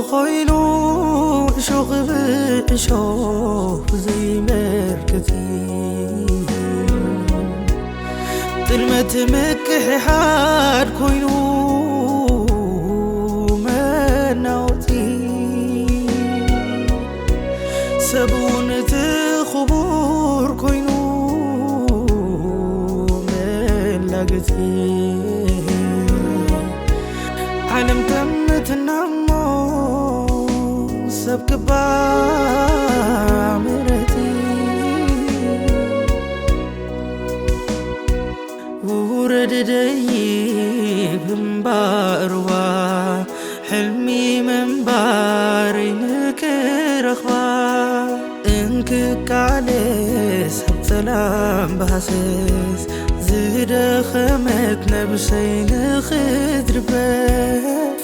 ኮይኑ እሾኽ ብእሾኽ ዘይመርክቲ ጥልመት ምክሕሓድ ኮይኑ መናወጢ ሰብ እውን እቲ ክቡር ኮይኑ መላገጺ ዓለም ተምትና እሞ ሰብ ክባ ምረቲ ውረድ ደይብ እምባእርዋ ሕልሚ ምንባረይ ንክረኽባ እንክቃለስ ኣብ ጸላም ብሃሰስ ዝደኸመት ነብሰይ ንኽትድበ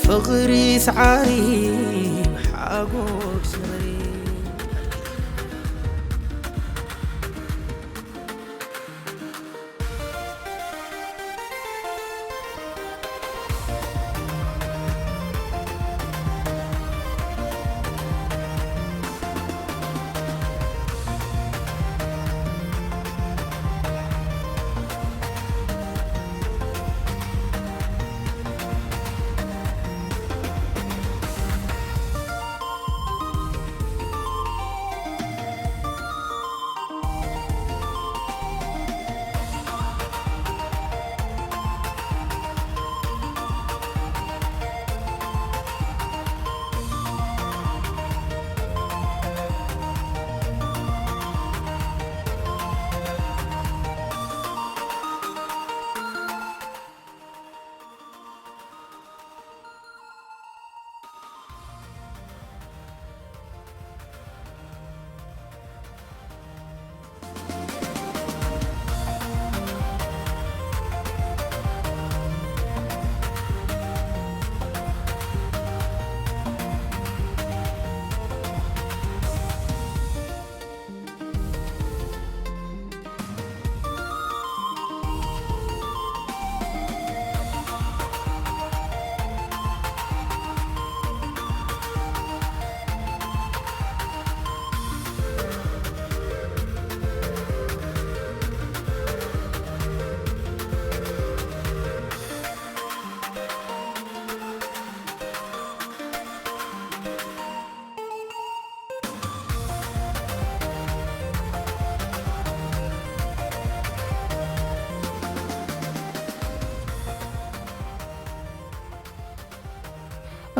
ፍቕሪ ሰዓሪ ሓጎስ ንበሪ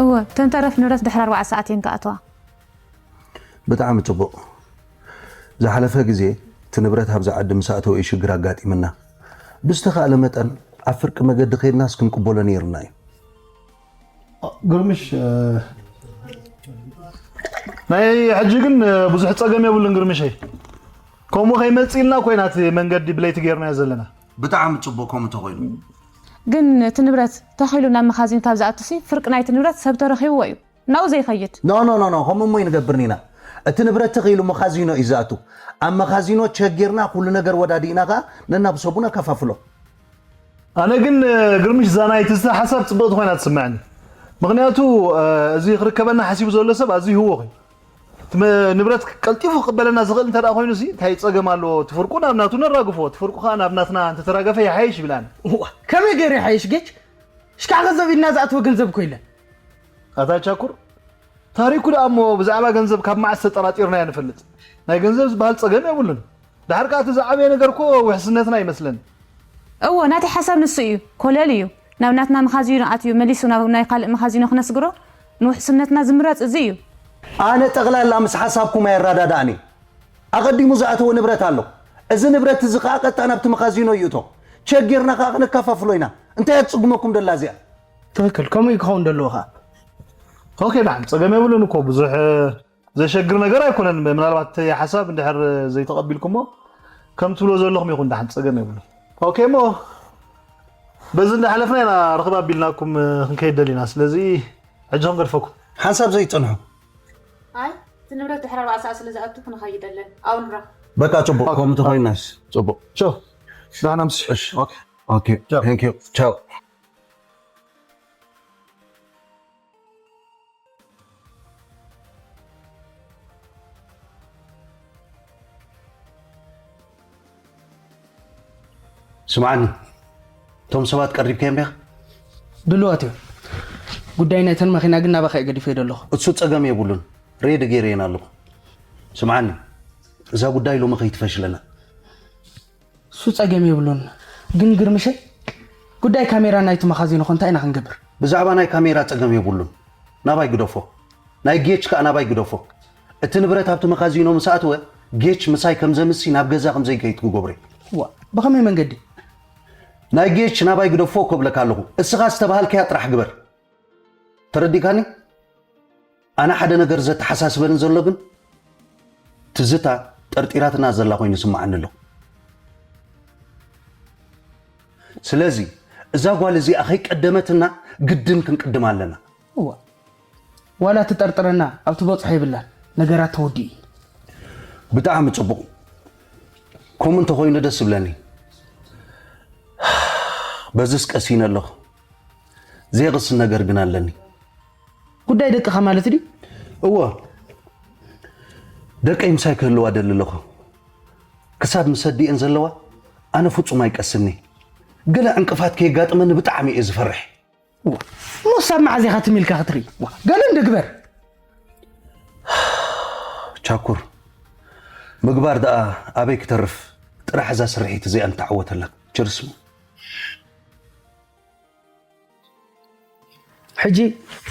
እወ፣ እተን ተረፍ ንብረት ድሕሪ ኣርባዓ ሰዓት እየን ክኣትዋ። ብጣዕሚ ጽቡቕ። ዝሓለፈ ግዜ እቲ ንብረት ኣብዚ ዓዲ ምስ ኣተወ እዩ ሽግር ኣጋጢምና። ብዝተኻእለ መጠን ኣብ ፍርቂ መገዲ ከይድናስ ክንቅበሎ ነይርና እዩ። ግርምሽ ናይ ሕጂ ግን ብዙሕ ጸገም የብሉን ግርምሸይ። ከምኡ ከይመጽእ ኢልና እኮ ኢና እቲ መንገዲ ብለይቲ ጌርናዮ ዘለና። ብጣዕሚ ጽቡቕ ከምኡ ተኾይኑ። ግን እቲ ንብረት ተኺሉ ናብ መኻዚን ካብ ዝኣቱሲ ፍርቂ ናይቲ ንብረት ሰብ ተረኺብዎ እዩ። ናብኡ ዘይኸይድ። No no no no ከምኡ እሞ ኣይንገብርን ኢና። እቲ ንብረት ተኺሉ መኻዚኖ እዩ ዝኣቱ። ኣብ መኻዚኖ ቸክ ጌርና ኩሉ ነገር ወዳዲእና ከኣ ነናብ ሰቡ ነከፋፍሎ። ኣነ ግን ግርምሽ እዛ ናይ ትዝታ ሓሳብ ጽብቕቲ ኮይና ትስምዐኒ። ምኽንያቱ እዚ ክርከበና ሓሲቡ ዘሎ ሰብ ኣዝዩ ህውኽ እዩ። እቲ ንብረት ቀልጢፉ ክቕበለና ዝኽእል እንተ ደኣ ኮይኑሲ እንታይ ጸገም ኣለዎ? እቲ ፍርቁ ናብ ናቱ ነራግፎ፣ እቲ ፍርቁ ከኣ ናብ ናትና እንተተራገፈ ይሓይሽ ይብል ኣነ። እዋ ከመይ ገይሩ ይሓይሽ ጌች? ሽካዕ ገንዘብ ኢድና ዝኣተወ ገንዘብ እኮ የለን። ኣታ ቻኩር፣ ታሪኩ ደኣ እሞ ብዛዕባ ገንዘብ ካብ መዓስ ተጠራጢርናዮ ንፈልጥ? ናይ ገንዘብ ዝበሃል ጸገም የብሉን። ደሓር ከኣ እቲ ዝዓበየ ነገር እኮ ውሕስነትና ይመስለኒ። እወ፣ ናተይ ሓሳብ ንሱ እዩ። ኮለል እዩ። ናብ ናትና መኻዚኖ ኣትዩ መሊሱ ናብ ናይ ካልእ መኻዚኖ ክነስግሮ ንውሕስነትና ዝምረጽ እዚ እዩ። ኣነ ጠቕላላ ምስ ሓሳብኩም ኣይረዳዳእን እየ። ኣቐዲሙ ዝኣተወ ንብረት ኣሎ። እዚ ንብረት እዚ ኸኣ ቀጥታ ናብቲ መኻዚኖ ይእቶ። ቸክ ጌርና ኸኣ ክንከፋፍሎ ኢና። እንታይ እያ ትጽግመኩም ደላ እዚኣ? ትኽክል፣ ከምኡ እዩ ክኸውን ዘለዎ ኸኣ። ኦኬ፣ ደሓን ጸገም የብሉን እኮ፣ ብዙሕ ዘሸግር ነገር ኣይኮነን። ምናልባት እቲ ሓሳብ እንድሕር ዘይተቐቢልኩሞ፣ ከም ትብሎ ዘለኹም ይኹን፣ ደሓን ጸገም የብሉን። ኦኬ፣ እሞ በዚ እንዳሓለፍና ኢና ርኽብ ኣቢልናኩም ክንከይድ ደሊና። ስለዚ ሕጂ ክንገድፈኩም። ሓንሳብ ዘይጸንሑ። ኣይ፣ እቲ ንብረት ድሕሪ ኣርባዓ ሰዓት ስለ ዝኣቱ ክንኸይድ ኣለን። ኣብኡ ንራኸብ። በቃ ጽቡቕ፣ ከምኡ ተኾይናስ ጽቡቕ። ቻው። ደሓን ኣምሲ። እሺ። ኦኬ። ኦኬ። ቻው። Thank you. ቻው። ስምዓኒ፣ እቶም ሰባት ቀሪብካዮም ዲኻ? ድሉዋት እዮም። ጉዳይ ናይተን መኺና ግን ናባኻ እየ ገዲፈዮ ዘለኹ። እሱ ጸገም የብሉን። ሬዲ ገይረየን ኣለኹ። ስምዓኒ፣ እዛ ጉዳይ ሎሚ ከይትፈሽለና። እሱ ጸገም የብሉን። ግን ግርምሸይ፣ ጉዳይ ካሜራ ናይቲ መኻዚኖ ኸ እንታይ ኢና ክንገብር? ብዛዕባ ናይ ካሜራ ጸገም የብሉን። ናባይ ግደፎ። ናይ ጌች ከኣ ናባይ ግደፎ። እቲ ንብረት ኣብቲ መኻዚኖ ምስ ኣተወ፣ ጌች ምሳይ ከም ዘምሲ ናብ ገዛ ከም ዘይከይድ ክገብሮ እየ። ዋ፣ ብኸመይ መንገዲ? ናይ ጌች ናባይ ግደፎ እኮ እብለካ ኣለኹ። እስኻ ዝተባሃልካያ ጥራሕ ግበር። ተረዲእካኒ? ኣነ ሓደ ነገር ዘተሓሳስበኒ ዘሎ ግን፣ ትዝታ ጠርጢራትና ዘላ ኮይኑ ይስምዓኒ ኣሎ። ስለዚ እዛ ጓል እዚኣ ከይቀደመትና ግድን ክንቅድም ኣለና። እዋ፣ ዋላ ትጠርጥረና ኣብ ትበጽሖ የብላን፣ ነገራት ተወዲኡ። ብጣዕሚ ጽቡቕ። ከምኡ እንተኾይኑ ደስ ይብለኒ። በዝስ ቀሲነ ኣለኹ። ዘይቕስን ነገር ግን ኣለኒ። ጉዳይ ደቅኻ ማለት ድዩ? እወ፣ ደቀይ ምሳይ ክህልዋ ደሊ ኣለኹ። ክሳብ ምስ ኣዲኤን ዘለዋ ኣነ ፍጹም ኣይቀስኒ። ገለ ዕንቅፋት ከየጋጥመኒ ብጣዕሚ እየ ዝፈርሕ። እሞ ሳብ መዓዝ ኢኻ ትም ኢልካ ክትርኢ? ዋ፣ ገለ እንዶ ግበር። ቻኩር፣ ምግባር ደኣ ኣበይ ክተርፍ፣ ጥራሕ እዛ ስርሒት እዚኣ እንተዓወተላ። ችርስሙ። ሕጂ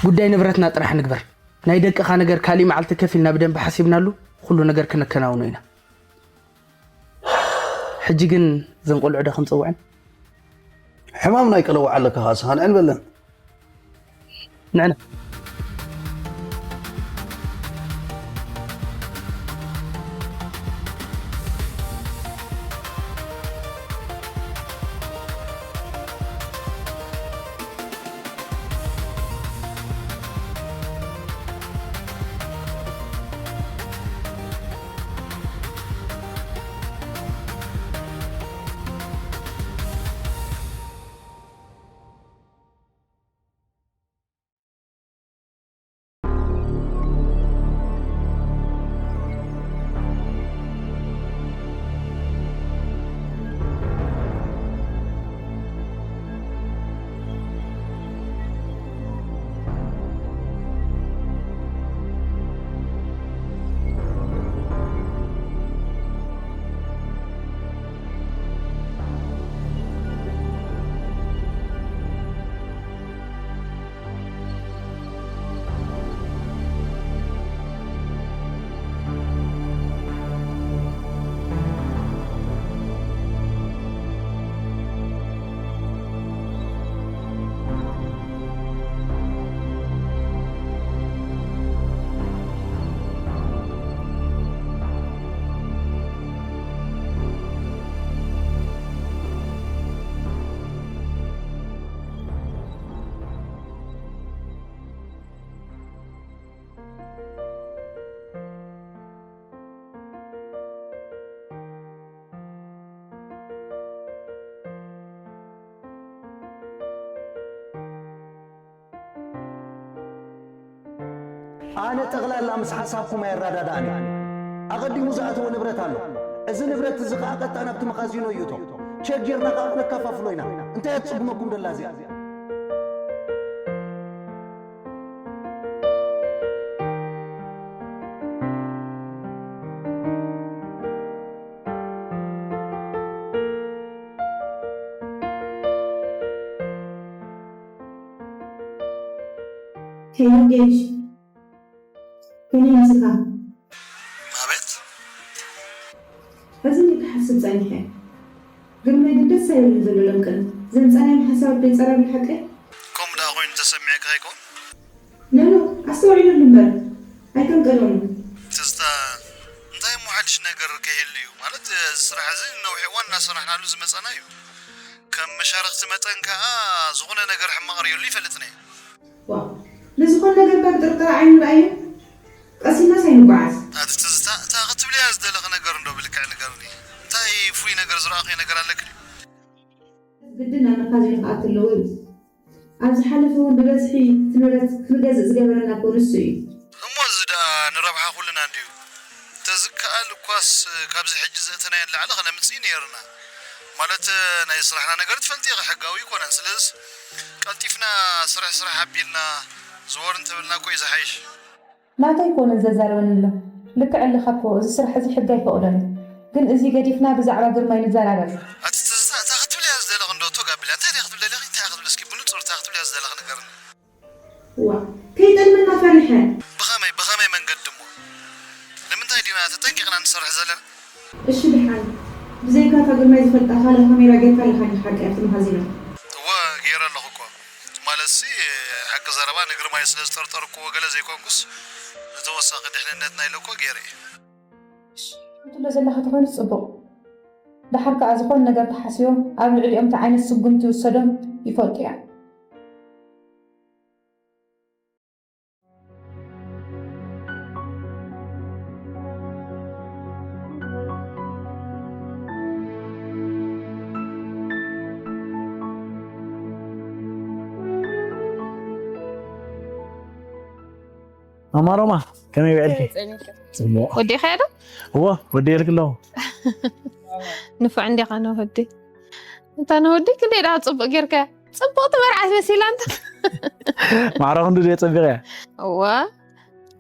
ጉዳይ ንብረትና ጥራሕ ንግበር። ናይ ደቅኻ ነገር ካሊእ መዓልቲ ከፊልና ብደንቢ ሓሲብናሉ ኩሉ ነገር ክነከናውኖ ኢና። ሕጂ ግን እዘን ቆልዑ ዶ ክንጽውዐን? ሕማም ናይ ቀለዋ ኣለካ ከኣ ስኻን ዕን በለን። ንዕና። ኣነ ጠቕላላ ምስ ሓሳብኩም ኣየረዳድኣን እየ። ኣቐዲሙ ዝኣተወ ንብረት ኣሎ። እዚ ንብረት እዚ ኸኣ ቀጥታ ናብቲ መኻዚኖ እዩ እቶ። ቸክ ጌርና ኸኣ ክነከፋፍሎ ኢና። እንታይ እያ ትጽጉመኩም ደላ እዚኣ? ሄሎ ጌች፣ ከመይ መጺኻ? ኣቤት። ሕዚ ክሓስብ ጸኒሐ። ግርማይ ግን ደስ ኣይብልን ዘሎ ሎምቅን። ዘምጻናዮም ሓሳብ ኣቦይ ጸራቢ ሓቀይ? ከምኡ ደኣ ኮይኑ ተሰሚዑካ ኣይኮን? ኖ፣ ኖ፣ ኣስተውዒለሉ እምበር። ኣይከም ቀደሙ። ትዝታ፣ እንታይ እሞ ሓድሽ ነገር ከይህሉ እዩ? ማለት፣ እዚ ስራሕ እዚ ነዊሕ እዋን እናሰራሕናሉ ዝመጻና እዩ። ከም መሻርኽቲ መጠን ከኣ ዝኾነ ነገር ሕማቕ ርእየሉ ይፈልጥን እየ። ዋው፣ ንዝኾነ ነገር ካብ ጥርጣረ ዓይኒ ርኣዮ። ቀሲናስ ኣይንጓዓዝ። ኣቲ ትዝታ፣ እታ ክትብልያ ዝደለኺ ነገር እንዶ ብልክዕ ንገርኒ። እንታይ ፍሉይ ነገር ዝረኣኽዮ ነገር ኣለኪ ድዩ? ግድን ናብ መኻዚኖ ክኣቱ ኣለዎ እዩ። ኣብ ዝሓለፈ እውን ብበዝሒ እቲ ንብረት ክንገዝእ ዝገበረና እኮ ንሱ እዩ። እሞ እዚ ደኣ ንረብሓ ኩልና እንድዩ። ተዝከኣል እኳስ ካብዚ ሕጂ ዘእተናዮ ንላዕሊ ከነምጽእ እዩ ነይርና። ማለት ናይ ስራሕና ነገር ትፈልጥ ኢኺ፣ ሕጋዊ ኣይኮነን። ስለዚ ቀልጢፍና ስራሕ ስራሕ ኣቢልና ዝወር እንተበልና እኮ እዩ ዝሓይሽ። ናተይ ኣይኮነን ዘዛርበኒ ኣሎ። ልክዕ ኣለኻ እኮ፣ እዚ ስራሕ እዚ ሕጊ ኣይፈቕዶን እዩ። ግን እዚ ገዲፍና ብዛዕባ ግርማይ ንዘራረብ። ኣቲ ትዝታ፣ እንታይ ክትብልያ ዝደለኺ እንዶ እቶ ጋብልያ? እንታይ ድያ ክትብል ደለኺ? እንታይ ክትብል እስኪ ብንጹር እንታይ ክትብልያ ዝደለኺ ንገርኒ። ዋ ከይጠልመና ፈሪሐ። ብኸመይ ብኸመይ መንገዲ እሞ? ንምንታይ ዲና ተጠንቂቕና ንሰርሕ ዘለና? እሺ ድሓን ብዘይካ እታ ግርማይ ዝፈልጣ ካልእ ካሜራ ጌርካ ኣለኻ ዲኻ ሓቂ ኣብቲ መኻዚኖ? እወ ገይረ ኣለኹ እኮ። ማለትሲ ሓቂ ዘረባ ንግርማይ ስለ ዝጠርጠርክዎ ገለ ዘይኮንኩስ ንተወሳኺ ድሕንነትና ኢለ እኮ ገይረ እየ። ትብሎ ዘለኻ ተኾይኑ ጽቡቕ። ደሓር ከኣ ዝኾነ ነገር ተሓሲቦም ኣብ ልዕሊኦም እንታይ ዓይነት ስጉምቲ ይውሰዶም ይፈልጡ እዮም። ማማ ሮማ ከመይ ውዕልኪ? ጽቡቕ። ወዲኻዮ ዶ? እዎ ወዲኤልኪ ኣለኹ። ንፉዕ እንዲኻ ነወዲ። እንታ ነወዲ ክንደይ ደኣ ጽቡቕ ጌርካ። ጽቡቕቲ መርዓት መሲላ እንተ። ማዕረ ክንዱ ድየ ጸቢቐያ? እዋ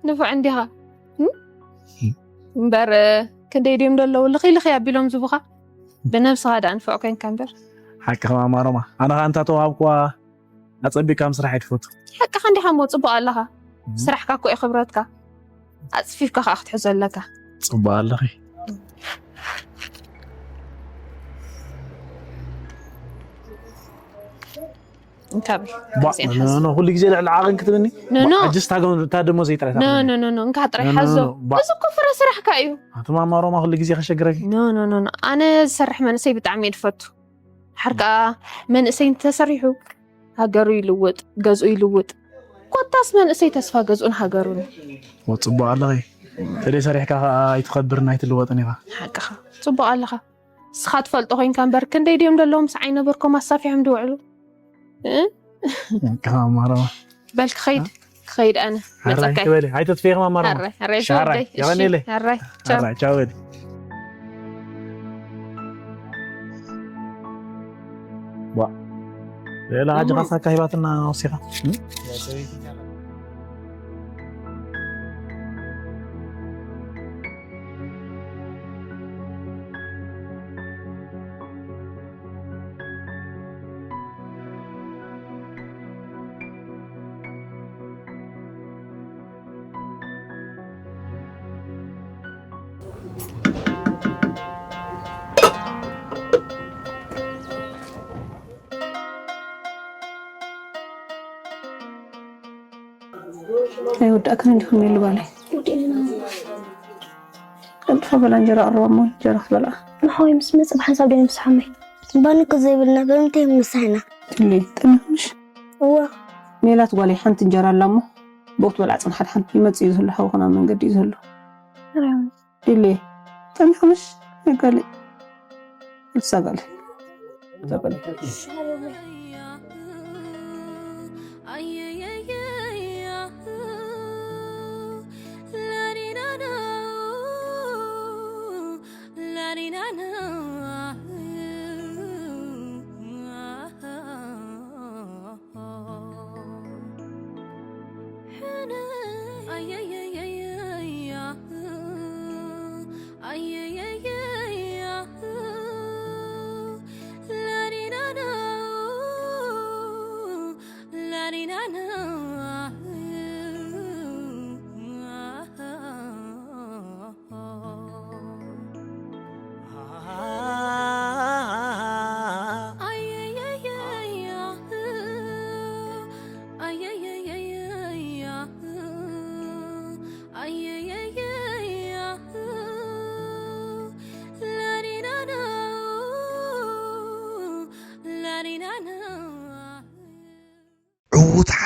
ንፉዕ እንዲኻ። እም? እምበር ክንደይ ድዮም ደለዉ ልኺ ልኺ ኣቢሎም ዝቡኻ። ብነብስኻ ደኣ ንፉዕ ኮንካ እምበር። ሓቅኺ ማማ ሮማ። ኣነ ኸኣ እንታ ተዋሃብክዋ ኣጸቢቕካ ምስራሕ ኣይትፈቱ። ሓቅኻ እንዲኻ እሞ ጽቡቕ ኣለኻ። ስራሕካ እኮ እዩ ክብረትካ። ኣጽፊፍካ ከኣ ክትሕዞ ኣለካ። ጽቡቕ ኣለኺ። እንካብል ባ ኖ ኖ ኩሉ ግዜ ልዕሊ ዓቕን ክትብኒ ኖ ኖ ኣጅስ ታገም ታደሞ ዘይጥራይ ኖ ኖ ኖ ኖ እንካ ጥራይ ሓዞ እዚ እኮ ፍረ ስራሕካ እዩ ኣቱማ ማሮማ ኩሉ ግዜ ከሸግረኪ ኖ ኖ ኖ ኖ ኣነ ዝሰርሕ መንእሰይ ብጣዕሚ እየ ዝፈቱ ሓርካ መንእሰይ እንተሰሪሑ ሃገሩ ይልውጥ፣ ገዝኡ ይልውጥ። ኮታስ መንእሰይ ተስፋ ገዝኡን ሃገሩን እዩ። ወጽቡቕ ኣለኺ። ተደይ ሰሪሕካ ከኣ ኣይትኸብርን ኣይትልወጥን ኢኻ። ሓቅኻ። ጽቡቕ ኣለኻ። ንስኻ ትፈልጦ ኮይንካ እምበር ክንደይ ድዮም ደለዉ ምስ ዓይነ በርኮም ኣሳፊሖም ድውዕሉ? እ? ሓቅኻ ማረዋ። በል ክኸይድ። ክኸይድ ኣነ መጸካይ። ኣይተጥፍኤ ከማን ማራ። ኣራይ ኣራይ ሻራይ የቐኔለይ። ኣራይ ቻው። ኣራይ ቻው በል። ዋ ሌላ ሓጂ ካሳ ካሂባትና ወሲኻ። ኣይወዳእክን እንዲኹም ኢሉ ባለይ ቀልጥፋ በላ እንጀራ ቅርባ እሞ እንጀራ ክትበልዓ ንሓወይ ምስ መፀ ብሓንሳብ ዶ ንምስሓመይ ባኒ እኮ ዘይብልና ብምንታይ ምሳሕና ትልይ ጥንኽምሽ እዋ ሜላት ጓለይ ሓንቲ እንጀራ ኣላ እሞ ብኡ ክትበልዓ ፅንሓት ሓንቲ ይመፅእ እዩ ዝህሉ ሓውኽን ኣብ መንገዲ እዩ ዝህሉ ድሌ ጠሚኹምሽ ነጋሊ እሳጋሊ እሳጋሊ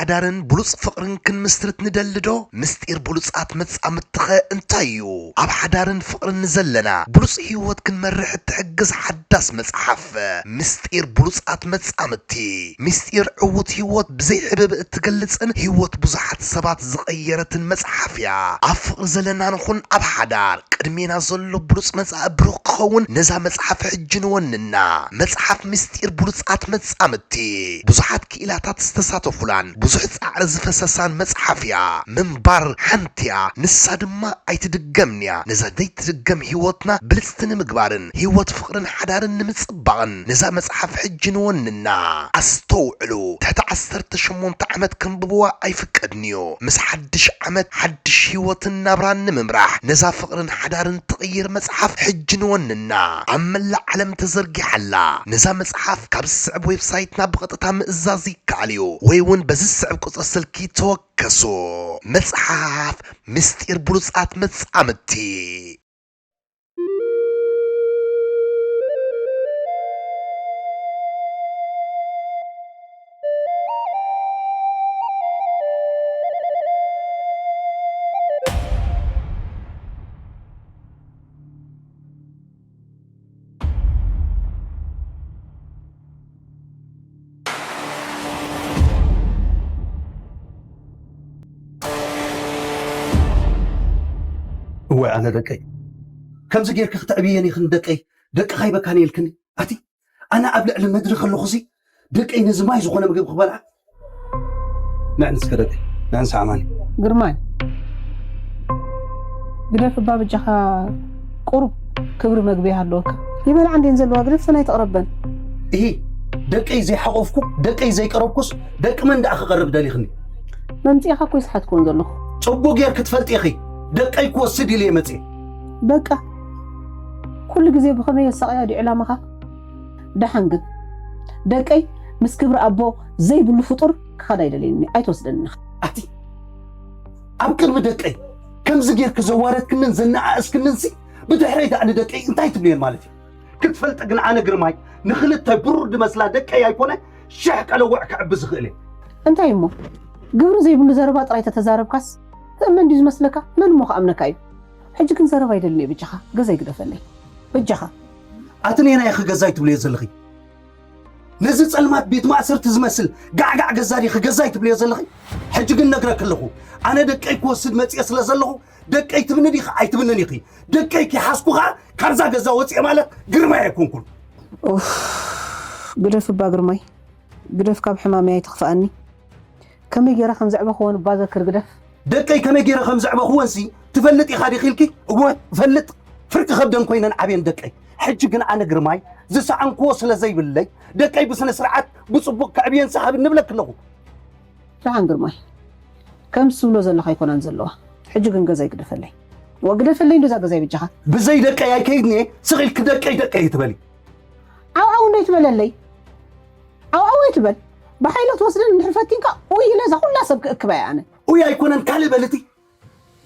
ሓዳርን ብሉጽ ፍቕርን ክንምስርት ንደሊ ዶ? ምስጢር ብሉጻት መጻምድትኸ እንታይ እዩ? ኣብ ሓዳርን ፍቕርን ንዘለና ብሉጽ ህይወት ክንመርሕ እትሕግዝ ሓዳስ መጽሓፍ፣ ምስጢር ብሉጻት መጻምድቲ። ምስጢር ዕዉት ህይወት ብዘይ ሕብብ እትገልጽን ህይወት ብዙሓት ሰባት ዝቐየረትን መጽሓፍ እያ። ኣብ ፍቕሪ ዘለና ንኹን ኣብ ሓዳር፣ ቅድሜና ዘሎ ብሉጽ መጻኢ ብሩኽ ክኸውን ነዛ መጽሓፍ ሕጂ ንወንና። መጽሓፍ ምስጢር ብሉጻት መጻምድቲ። ብዙሓት ክኢላታት ዝተሳተፉላን ብዙሕ ጻዕሪ ዝፈሰሳን መጽሓፍ እያ። ምንባር ሓንቲ እያ፣ ንሳ ድማ ኣይትድገምን እያ። ነዛ ዘይትድገም ህይወትና ብልጽቲ ንምግባርን ህይወት ፍቕርን ሓዳርን ንምጽባቕን ነዛ መጽሓፍ ሕጂ ንወንና። ኣስተውዕሉ፣ ትሕቲ ዓሰርተ ሸሞንተ ዓመት ከንብብዋ ኣይፍቀድን እዩ። ምስ ሓድሽ ዓመት ሓድሽ ህይወትን ናብራን ንምምራሕ ነዛ ፍቕርን ሓዳርን ትቕይር መጽሓፍ ሕጂ ንወንና። ኣብ መላእ ዓለም ተዘርጊሓ ኣላ። ነዛ መጽሓፍ ካብ ዝስዕብ ዌብሳይትና ብቐጥታ ምእዛዝ ይከኣል እዩ፣ ወይ እውን በዚ ዝስዕብ ቁጽሪ ስልኪ ተወከሱ። መጽሓፍ ምስጢር ብሉጻት መጻምድቲ። እወ፣ ኣነ ደቀይ፣ ከምዚ ጌርኪ ክተዕብየን ኢኽን ደቀይ፣ ደቅኻ ይበካን ኢልክኒ። ኣቲ፣ ኣነ ኣብ ልዕሊ ምድሪ ከለኹሲ፣ ደቀይ ነዚ ማይ ዝኾነ ምግቢ ክበልዓ። ንዕን እስከ ደቀይ፣ ንዕን ሰዓማኒ። ግርማይ፣ ግደፍ እባ በጃኻ፣ ቁሩብ ክብሪ መግቢ ይሃልወካ። ይበልዓ እንዴን ዘለዋ፣ ግደፍ ሰናይ ተቕረበን። እሂ፣ ደቀይ ዘይሓቆፍኩ፣ ደቀይ ዘይቀረብኩስ፣ ደቂ መን ደኣ ክቐርብ ደሊኽኒ? መምጽኢኻ እኮ ይስሓትክዎን ዘለኹ። ጽቡቕ ጌርኪ ትፈልጢ ኢኺ፣ ደቀይ ክወስድ ኢለ እየ መጽየ። በቃ፣ ኩሉ ግዜ ብኸመይ የሳቕያ ድዩ ዕላማኻ? ደሓን ግን፣ ደቀይ ምስ ክብሪ ኣቦ ዘይብሉ ፍጡር ክኸድ ኣይደልየኒ፣ ኣይትወስደኒ ኢኻ። ኣቲ፣ ኣብ ቅድሚ ደቀይ ከምዚ ጌርኪ ዘዋረድክንን ዘነኣእስክንንሲ፣ ብድሕረይ ደኣ ንደቀይ እንታይ ትብልየን ማለት እዩ? ክትፈልጢ ግን ኣነ ግርማይ ንኽልተ ብሩር ድመስላ ደቀይ ኣይኮነ ሽሕ ቀለውዕ ክዕቢ ዝኽእል እየ። እንታይ እሞ? ግብሪ ዘይብሉ ዘረባ ጥራይ ተተዛረብካስ ትእመን ድዩ ዝመስለካ? መን እሞ ክኣምነካ እዩ? ሕጂ ግን ዘረባ ኣይደልን እየ፣ በጃኻ ገዛይ ግደፈለይ። በጃኻ። ኣቲ ነየናይ ኢኺ ገዛይ ትብልዮ ዘለኺ? ነዚ ጸልማት ቤት ማእሰርቲ ዝመስል ጋዕጋዕ ገዛ ዲኺ ገዛይ ትብልዮ ዘለኺ? ሕጂ ግን ነግረኪ ኣለኹ። ኣነ ደቀይ ክወስድ መጽየ ስለ ዘለኹ፣ ደቀይ ትብኒ ዲኺ ኣይትብንን ኢኺ። ደቀይ ከይሓዝኩ ኸኣ ካብዛ ገዛ ወጽየ ማለት ግርማይ ኣይኮንኩን። ኡፍ፣ ግደፍ እባ ግርማይ፣ ግደፍ፣ ካብ ሕማመይ ኣይትኽፍኣኒ። ከመይ ገይረ ከም ዘዕበኽወን እባ ዘክር ግደፍ። ደቀይ ከመይ ገይረ ከም ዘዕበኽወንሲ ትፈልጥ ኢኻ ዲኺ ኢልኪ? እወ፣ እፈልጥ። ፍርቂ ከብደን ኮይነን ዓብየን ደቀይ። ሕጂ ግን ኣነ ግርማይ ዝሰኣንክዎ ስለ ዘይብለይ፣ ደቀይ ብስነ ስርዓት ብጽቡቕ ከዕብየን ሰሓብ እንብለኪ ኣለኹ። ደሓን ግርማይ፣ ከምዚ ትብሎ ዘለኻ ኣይኮናን ዘለዋ። ሕጂ ግን ገዛይ ግደፈለይ። እወ፣ ግደፈለይ እንዶ እዛ ገዛይ በጃኻ። ብዘይ ደቀይ ኣይከይድን እየ፣ ስቕ ኢልኪ ደቀይ ደቀይ ኣይትበሊ። ዓው ዓው እንዶ ኣይትበለለይ። ዓው ዓው ኣይትበል። ብሓይሊ ክትወስደኒ እንድሕር ፈቲንካ፣ ኡይ ኢለ እዛ ኩላ ሰብ ክእክባ እየ ኣነ። ኡይ ኣይኮነን፣ ካልእ በልቲ።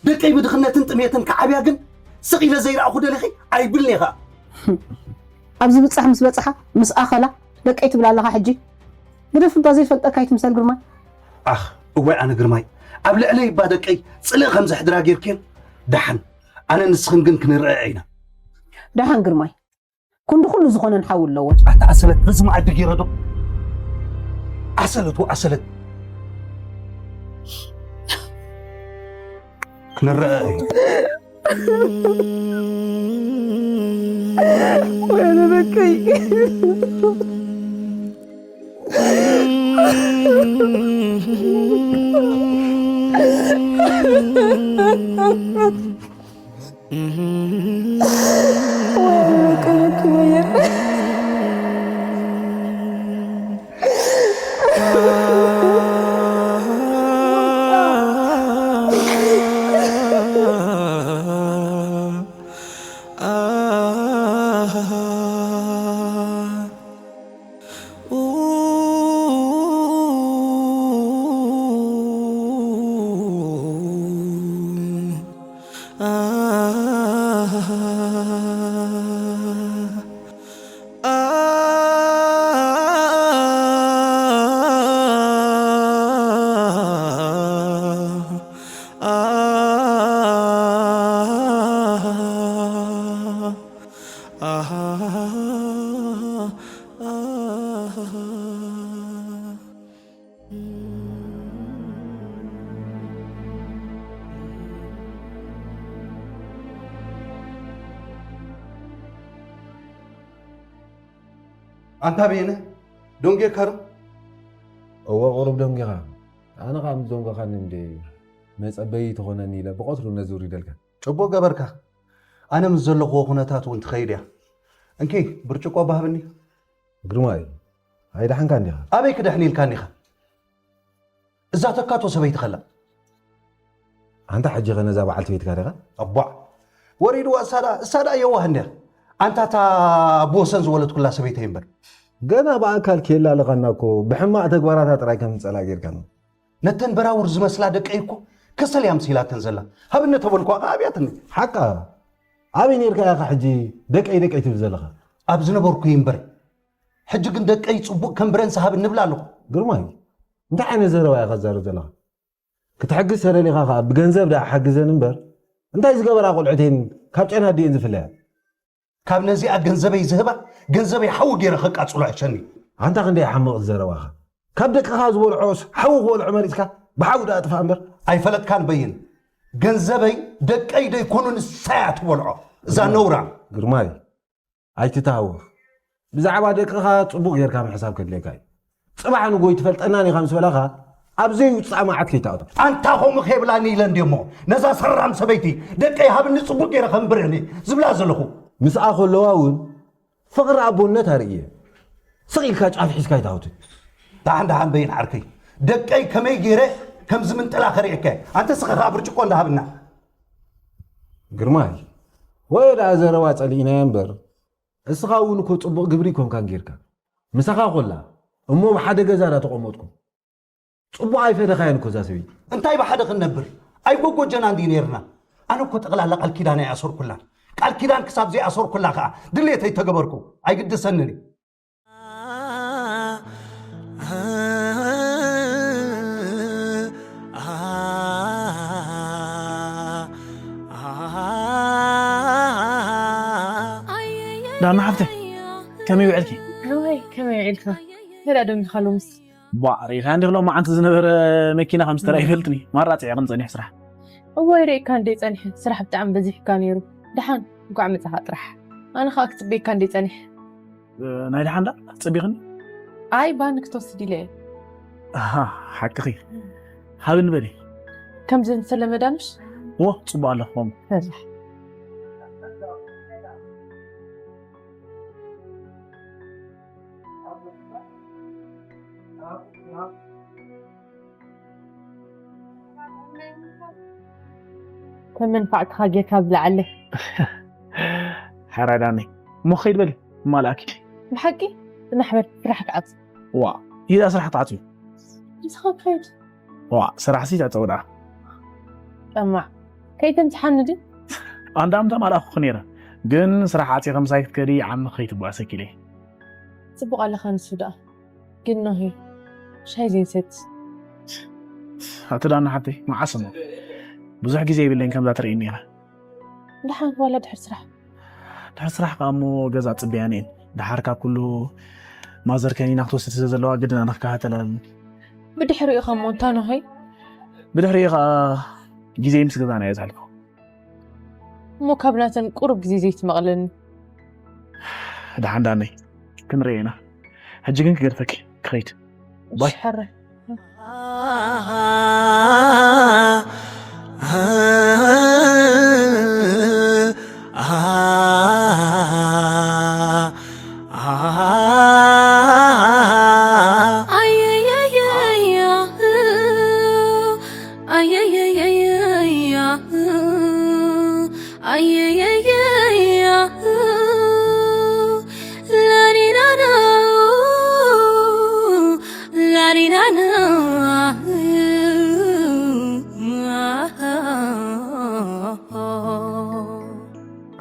ደቀይ ብድኽነትን ጥሜትን ክዓብያ ግን ስቕ ኢለ ዘይረኣኹ ደሊኺ? ኣይብልን እየ ኸኣ። ኣብዚ ብጻሕ ምስ በጽሓ፣ ምስ ኣኸላ፣ ደቀይ ትብል ኣለኻ ሕጂ? ግደፍ እባ ዘይፈልጠካ ኣይትምሰል ግርማይ። ኣኽ፣ እዋይ ኣነ ግርማይ፣ ኣብ ልዕለይ እባ ደቀይ ጽልኢ ከም ዘሕድራ ጌርክየን። ደሓን፣ ኣነ ንስኽን ግን ክንረኣእ ኢና። ደሓን ግርማይ፣ ክንዲ ኩሉ ዝኾነን ሓው ኣለዎ። ኣታ ኣሰለት፣ በዚ መኣዲ ገይረ ዶ? ኣሰለት ወኣሰለት። ክንረአ እዩ። ወይነ በከይ። ወይነ በከይ ወየ። ኣንታ በየነ፣ ዶንጌርካ ዶ? እወ፣ ቁሩብ ደንጊኻ። ኣነ ኸኣ ምስ ደንጎኻኒ እንደ መጸበዪ ትኾነኒ ኢለ ብቐትሩ ነዚ ውሪደልካ። ጽቡቕ ገበርካ። ኣነ ምስ ዘለኽዎ ኩነታት እውን ትኸይድ እያ። እንኪ፣ ብርጭቆ ባ ሃብኒ። ግርማይ፣ ኣይደሓንካን ዲኻ? ኣበይ ክድሕን ኢልካኒ ኢኻ? እዛ ተካቶ ሰበይቲ ኸላ? ኣንታ ሕጂ ኸ ነዛ በዓልቲ ቤትካ ዲኻ? ኣቧዕ። ወሪድዋ እሳ ደኣ፣ እሳ ደኣ የዋህ እንድያ። ኣንታ እታ ብወሰን ዝወለድኩላ ሰበይተይ እምበር። ገና ብኣካል ከየላለኻና እኮ ብሕማቕ ተግባራታ ጥራይ ከም ዝጸልኣ ጌርካና። ነተን በራውር ዝመስላ ደቀይ እኮ ከሰል እያ ምሲላተን ዘላ። ሃብነ ተበልኳ ኸኣ ኣብያትኒ። ሓቃ። ኣበይ ኔርካ ኢኻ ሕጂ ደቀይ ደቀይ ትብል ዘለኻ? ኣብ ዝነበርኩ እምበር። ሕጂ ግን ደቀይ ጽቡቕ ከም ብረንስ ሃብኒ እብላ ኣለኹ። ግርማይ፣ እንታይ ዓይነት ዘረባ ኢኻ ትዛረብ ዘለኻ? ክትሕግዝ ተደሊኻ ኸኣ ብገንዘብ ደኣ ሓግዘን እምበር፣ እንታይ ዝገበራ ቆልዑት እየን ካብ ጨና ኣዲኤን ዝፍለያ? ካብ ነዚኣ ገንዘበይ ዝህባ፣ ገንዘበይ ሓዊ ገይረ ከቃጽሎ ይሕሸኒ። ኣንታ ክንደይ ሓምቕ ዘረባኻ። ካብ ደቅኻ ዝበልዖስ ሓዊ ክበልዖ መሪጽካ ብሓዊ ደኣ ጥፋእ እምበር። ኣይፈለጥካን በይን። ገንዘበይ ደቀይ ደይኮኑ ንሳ እያ ትበልዖ። እዛ ነውራ። ግርማይ፣ ኣይትተሃወኽ። ብዛዕባ ደቅኻ ጽቡቕ ጌርካ ምሕሳብ ከድልየካ እዩ። ጽባሕ ንጎይ ትፈልጠናን ኢኻ ምስ በላኻ፣ ኣብ ዘይውጻእ መዓት ከይትኣቱ። ኣንታ ከምኡ ከይብላኒ ኢለ እንድየ እሞ፣ ነዛ ሰራም ሰበይቲ ደቀይ ሃብኒ ጽቡቕ ጌረ ከንብርህኒ ዝብላ ዘለኹ። ምስኣ ከለዋ እውን ፍቕሪ ኣቦነት ኣርእየ። ስቕ ኢልካ ጫፍ ሒዝካ ኣይትኣቱ። ደሓን ደሓን በይን ዓርከይ፣ ደቀይ ከመይ ጌረ ከም ዝምንጥላ ከርእየካ እየ። ኣንተ ስኻ ኸኣ ብርጭቆ እንዳሃብና። ግርማይ፣ ወይ ደኣ ዘረባ ጸሊእናዮ እምበር፣ እስኻ እውን እኮ ጽቡቕ ግብሪ ኣይኮንካን ጌርካ። ምሳኻ ኮላ፣ እሞ ብሓደ ገዛ ዳ ተቐመጥኩም። ጽቡቕ ኣይፈደኻያን እኮ እዛ ሰበይቲ። እንታይ ብሓደ ክንነብር? ኣይጎጎጀና እንድዩ ነይርና። ኣነ እኮ ጠቕላላ ቃል ኪዳን ኣይኣሰርኩላን። ቃል ኪዳን ክሳብ ዘይኣሰርኩላ ከኣ ድሌተይ ተገበርኩ። ኣይግድሰንን እዩ። ዳና ሓፍተይ፣ ከመይ ውዕልኪ? እዋይ፣ ከመይ ውዒልካ? እንታይ ደኣ ደንጊኻ ሎምስ? ቧዕ፣ ርኢኻ እንዲኽ ሎማዓንቲ ዝነበረ መኪና ከም ዝተረኣየ ይፈልጥኒ። ማራ ጽዒቕን ጸኒሑ ስራሕ። እዋይ፣ ርኢካ እንደ ጸኒሐ፣ ስራሕ ብጣዕሚ በዚሕካ ነይሩ። ደሓን፣ እንኳዕ መጻኻ ጥራሕ። ኣነ ኸኣ ክጽበየካ እንደ ጸኒሐ። እ፣ ናይ ደሓን ደኣ ክትጽቢኽኒ? ኣይ፣ ባኒ ክትወስድ ኢለ እየ። ኣሃ፣ ሓቅኺ። ሃብኒ በሊ። ከምዚ ዝተለመደ ኣምሽ? እወ፣ ጽቡቕ ኣለኹ። ፈራሕ። ከም መንፋዕትኻ ጌርካ ብልዓለይ። ሓራይ ዳነይ። እሞ ኸይድ በሊ፣ እማልኣኪ። ብሓቂ? ጽናሕ በል፣ ስራሕ ክዓጽ። ዋ፣ ይዳ ስራሕ ተዓጽዩ። ንስኻ ክኸይድ። ዋ፣ ስራሕሲ ተዕጸው ደኣ። ጠማዕ። ከይተምጽሓኒ ድዩ? ኣንዳ ምተማልኣኹኺ ነይረ። ግን ስራሕ ዓጺኺ ምሳይ ክትከዲ ዓሚ ከይትበኣሰኪ ኢለ። ጽቡቕ ኣለኻ ንሱ ደኣ። ግን ኖሄ፣ ሻሂ ዘይንሰቲ። ኣቲ ዳና ሓብተይ፣ መዓስ እሞ? ብዙሕ ግዜ የብለይን ከምዛ ትርእይኒ ኢኻ። ደሓን ዋላ ድሕሪ ስራሕ? ድሕሪ ስራሕ ከኣ እሞ ገዛ ጽበያኒ እየን። ደሓር ካብ ኩሉ ማዘር ከኒና ክትወስድ ስለ ዘለዋ ግድን ኣነ ክከታተላ ኣለኒ። ብድሕሪኡ ከ እሞ እንታ ኖሄ? ብድሕሪኡ ከኣ ግዜይ ምስ ገዛና እየ ዘሕልፎ። እሞ ካብ ናተን ቁሩብ ግዜ ዘይትመቕለኒ? ደሓን ዳነይ፣ ክንርኤ ኢና። ሕጂ ግን ክገድፈኪ፣ ክኸይድ። ባይ። ሽሕረ።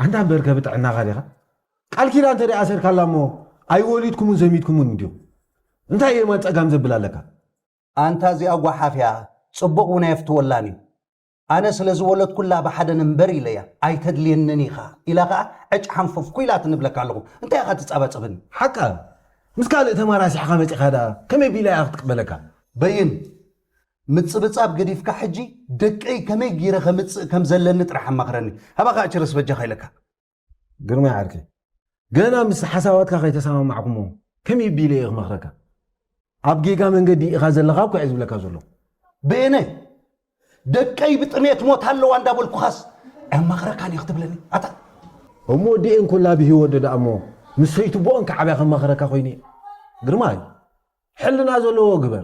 ኣንታ እምበርከ ብጥዕናኻ ዲኻ? ቃል ኪዳን እንተ ደኣ ኣሰርካላ እሞ ኣይወሊድኩምን ዘሚድኩምን እንድዩ። እንታይ የማን ጸጋም ዘብል ኣለካ? ኣንታ እዚኣ ጓሓፍ እያ፣ ጽቡቕ እውን ኣየፍትወላን እዩ። ኣነ ስለ ዝወለድኩላ ብሓደ ንንበር ኢለያ ኣይተድልየንን ኢኻ ኢላ ኸዓ ዕጭ ሓንፈፍኩ ኢላትኒ እብለካ ኣለኹ። እንታይ ኢኻ ትጻባጸበኒ? ሓቃ፣ ምስ ካልእ ተማራሲሕኻ መጺኻ ደኣ ከመይ ቢላ እያ ክትቅበለካ? በይን፣ ምጽብጻብ ገዲፍካ ሕጂ ደቀይ ከመይ ጊረ ከምጽእ ከም ዘለኒ ጥራሕ ኣማኽረኒ። ሃባ ኸዓ ችርስ በጃኻ ኢለካ። ግርማይ ዓርከይ፣ ገና ምስ ሓሳባትካ ከይተሰማማዕኩሞ ከመይ ቢለ እየ ክመኽረካ? ኣብ ጌጋ መንገዲ ኢኻ ዘለኻ እኮ እየ ዝብለካ ዘለኹ። በየነ፣ ደቀይ ብጥሜት ሞት ኣለዋ እንዳበልኩኻስ ኣማኽረካን እየ ክትብለኒ? ኣታ እሞ ወዲኤን ኩላ ብህይወት ዶ ደኣ እሞ ምስ ሰይትቦኦን ክዓብያ ከማኽረካ ኮይነ እየ። ግርማይ፣ ሕልና ዘለዎ ግበር።